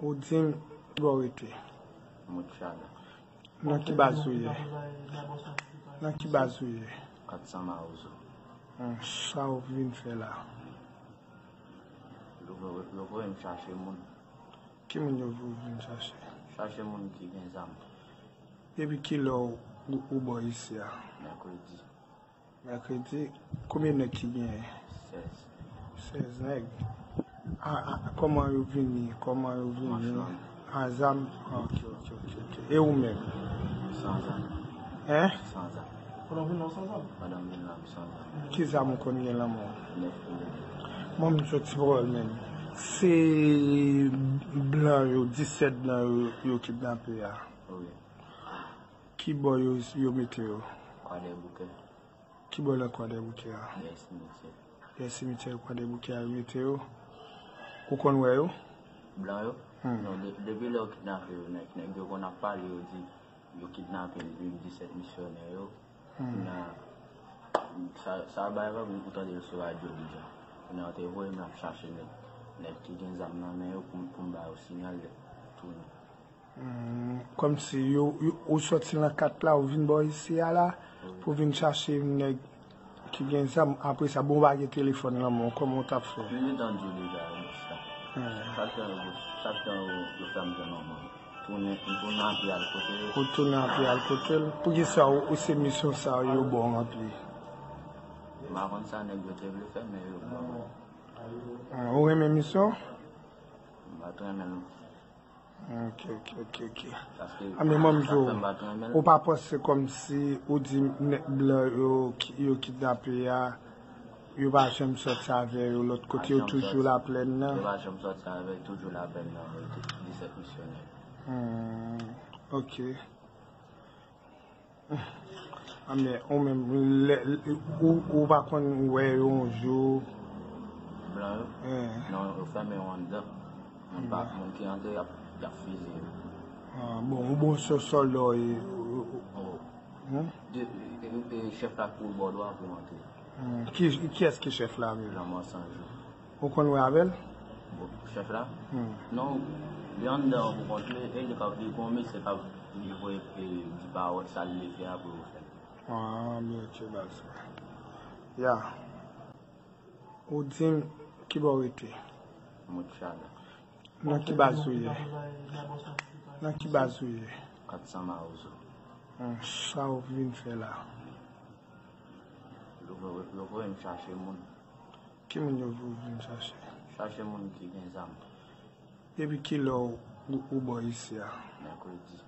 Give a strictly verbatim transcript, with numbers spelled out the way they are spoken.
Ou di m, kibò w rete? Mouchada. Nan ki baz ou ye? Nan ki baz ou ye? Katsan Mawozo. Hmm, sa w vin fè la? Yo voye m chache moun. Ki moun yo voye w vin chache? Chache moun ki gen zam. Depi kilè w, ou, ou bò isi a? Mèkredi. Mèkredi, konbyen nèg ki genyen? Sèz. Sèz nèg. A, a, kòman yo vini? Kòman yo vini? An zam? Ok, ok, ok, ok. E ou menm? San zam. Hein? San zam. Pandan w vin la, w san zam? Pandan m vin la, m san zam. Ki zam ou konn gen lan men w? Nèf milimèt. Mwen, m soti pawòl menm. Se blan yo, disèt blan yo, yo kidnape a. Wi. Ki bò yo, yo mete yo? Kwadèboukè. Ki bò nan Kwadèboukè a? Dèyè simityè. Dèyè simityè Kwadèboukè a yo mete yo. Ou konn wè yo? Blan yo? Hmm. Non, de-, depi lè yo kidnape yo, nèg, nèg yo konn ap pale, yo di yo kidnape disèt misyonè yo. Hmm. Nan, sa, sa bay vag ou tande l sou radyo deja. Kounye a yo te voye m ap chache nèg, nèg ki gen zam nan men yo pou, pou m ba yo siyal tounen. Hmm, kòmsi yo, yo, ou sòti nan kat la, ou vin bò isi a la, wi, pou vin chache nèg ki gen zam. Apre sa, bon, ou pa gen telefòn nan men w, kòman w t ap fè? M gentan di w deja, Mouchada. Hmm. Chak tan yo, chak tan yo, yo fè m jwenn yon moun. Tounen, m tounen anpi al kote yo. Ou tounen anpi al kote l? Poukisa ou, ou se misyon sa yo ba w anpi? M pa konn sa nèg yo te vle fè, men yo ban m. Ah, ou renmen misyon? M pa t renmen l. Ok, ok, ok, ok. Paske a, men mwen, m di w, ou pa panse kòmsi ou di nèg blan yo, ki- yo kidnape a, yo pa janm sòti avè yo lòt kote, yo toujou Laplèn nan? Yo pa janm sòti avè, toujou Laplèn nan, wi, disèt misyonè. Hmm, ok. A, men ou menm, lè, ou, ou pa konn wè yo yon jou? Blan yo? Eh. Non, yo fèmen yo anndan. Moun pa, moun ki antre, y ap, y ap fiziye yo. Ah, bon, ou bon sò-, sòlda w ye, ou, ou, ou, hmm? De, e, e, chèf la kou bò dwa pou antre. Hmm. Ki, kiyès ki chèf la menm? Lanmò Sanjou. Ou konn wè avè l? Bon, chèf la? Hmm. Non, li anndan pou kont li, e li k ap, li gon mesye k ap, li voye, e, di pawòl, sa l vle fè a pou yo fè l. Ah, byen, ok, baz. Ya. Ou di m, kibò w rete? Mouchada. Nan ki baz ou ye? Nan ki baz ou ye? Katsan Mawozo. Hmm, sa w vin fè la? Yo voye, yo voye m chache moun. Ki moun yo voye w vin chache? Chache moun ki gen zam. Depi kilè w, ou, ou bò isi a? Mèkredi.